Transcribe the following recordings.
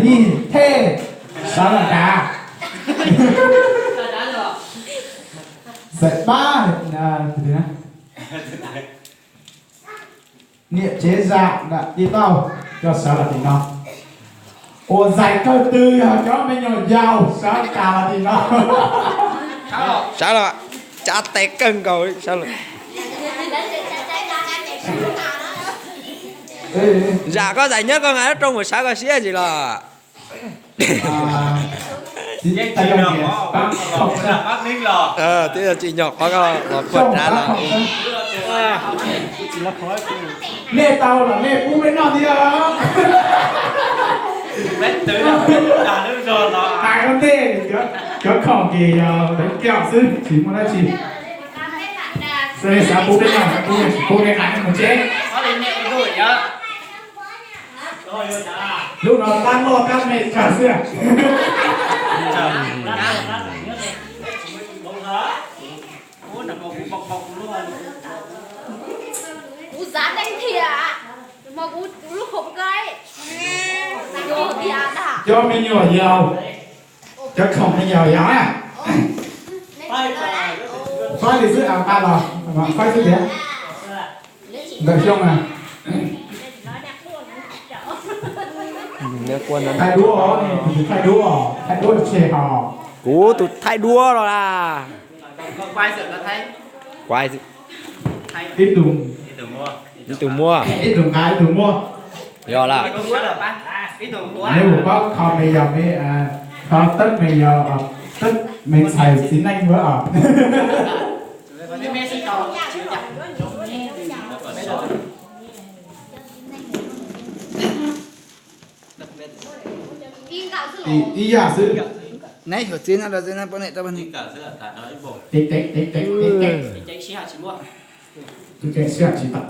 Yij thej sawv los dav. Xaim pab, niam tsev zam nram ti tauj coj sawv los tim no. Ua zais kawg twg yog cov me nyuam yaus sawv tas los tim no. Sawv los, tsa tes kawg nkaus sawv los. Zam koj zais nyob koj nqa lub rooj mus sawv koj siab ntsis los. Twb tsis nyog qhov los puag nrad los. Nej tau los nej pub peb noj thiab. Hais rau nej, cov khoom ces yog teev kiag xwb tsis muaj dab tsi. Xav pub peb noj, pub nej hais mus tsev. Lub no tab loj tab me tsawg xwb. Kuv xav deej thiab, mas kuv lub khoom koj, cov me nyuam yaus, cov khoom me nyuam yaus na. Faib li xwb, nqa los faib xwb tiag. Ntawm Xyoo na. Thaij duab, thaij duab, thaij duab tseg hos. Kuv tus thaij duab los las. Ib tug, ib tug muaj, ib tug nqa ib tug muaj. Yog lawm. Neb puas paub kho me yaus, kho teb me yaus, teb me ntxhais txiv neej ua os. Ib yam xwb. Neb xyuam txiv no los txiv no poj niam rau poj niam. Tus tseem sij hawm tsis tau.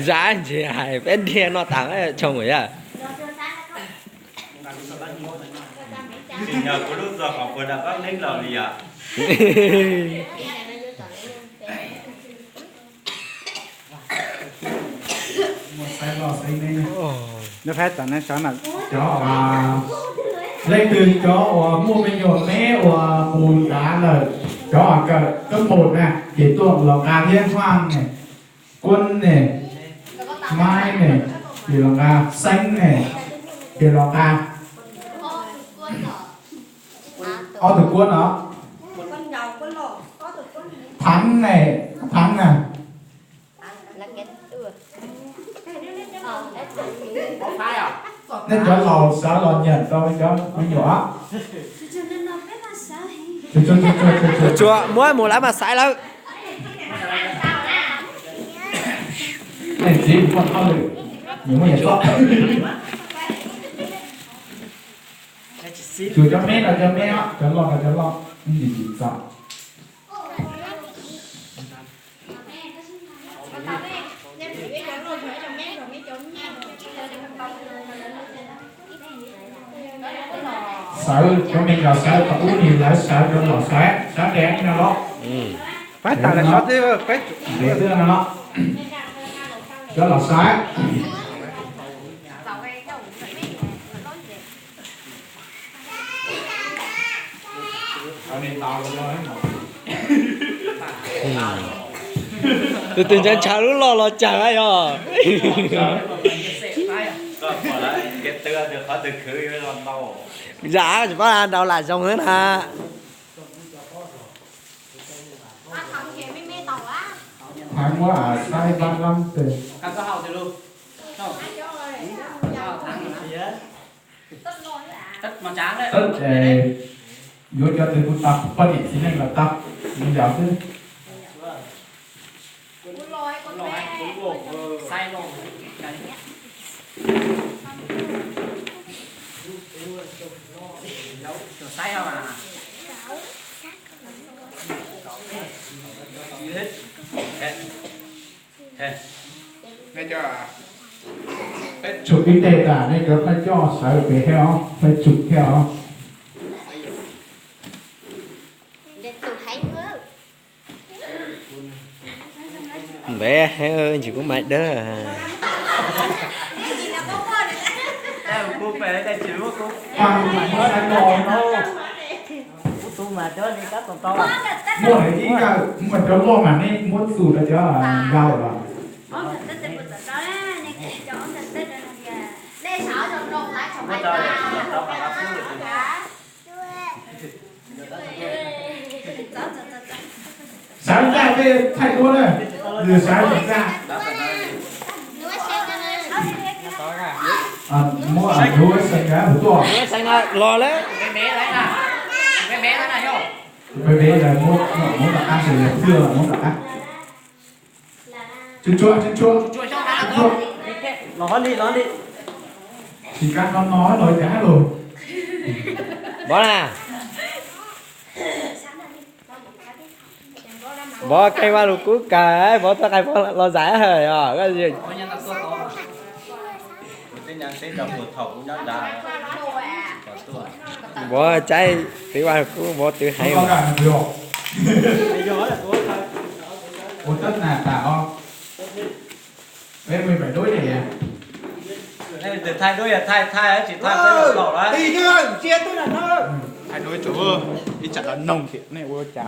Zab ntsis hais peb dhia noj tas tshoo yam. Tsis yog kuv lub zog qhov puag nram qab neeb los li yom. Cov, leej twg cov uas muaj me nyuam meb uas mus nrad lawm, cov kawm kab phaum na ces tuaj los nqa thiab. Huaj ne, Kuab ne, Maib ne, ces los nqa. Xeeb ne, ces los nqa. Ob tug Kuab no. Thaav ne, Thaav na. Nej cov laus sawv los nyeem rau cov me nyuam. Tsuas muab mus lawv mas xaiv lawv. Leej txiv muaj thawj lwm, nws muaj yam txob. Tsuas cov meb los cov meb, cov loj los cov loj, ib yam tsis txog. Sawv cov me nyuam sawv thaum ub ni, lawv sawv cov laus sawv, sawv ntev no los. Pab tas lawm sawv twb, ntev twb no los. Cov laus sawv. Tus twg ntshaw ntshaw lub loj los cawg yog. Zam tsis pab ntaus lam zoo na. Thaav muab saib pab lab twg. Teb, yuav cov twg kuj tau, poj niam txiv neej los tau, me nyuam xwb. Tsum ib teg tas nej cov thawj coj sawv pem thiab os, peb tsum thiab os. Npem, ntsis kuv mais dawb. Muaj ib yam, muaj cov loj mas nej muab txus rau cov nkauj los. Sawv tag tej thaij duab na, nws sawv tag. Muab duab xeev na, tus tuaj. Los lawm. Peb peb muab, muab rov qab, xws li muab rov qab. Tsuag tsuag, tsuag tsuag. Los li, los li. Tsis kam no no los cas los. Npov na. Npov Kaij Vaj Lug Kub kawg, Npov txoj qaib pob los zais os. Npov tsaib txiv Vaj Lug Kub, Npov twv heev. Ua tab nas tas os. Peb mus pem duab ne. Thaij duab yog thaij, thaij tsis thaij peb los laus lawm. Thaij duab tsuas ib tsam los noog thiab nej ua cas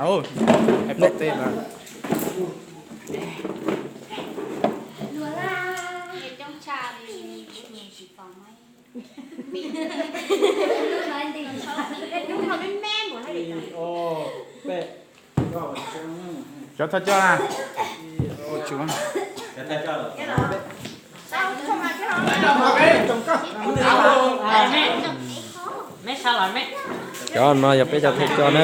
hais pom tej lawm. Cov thawj coj na. Cov no yog peb cov thawj coj na.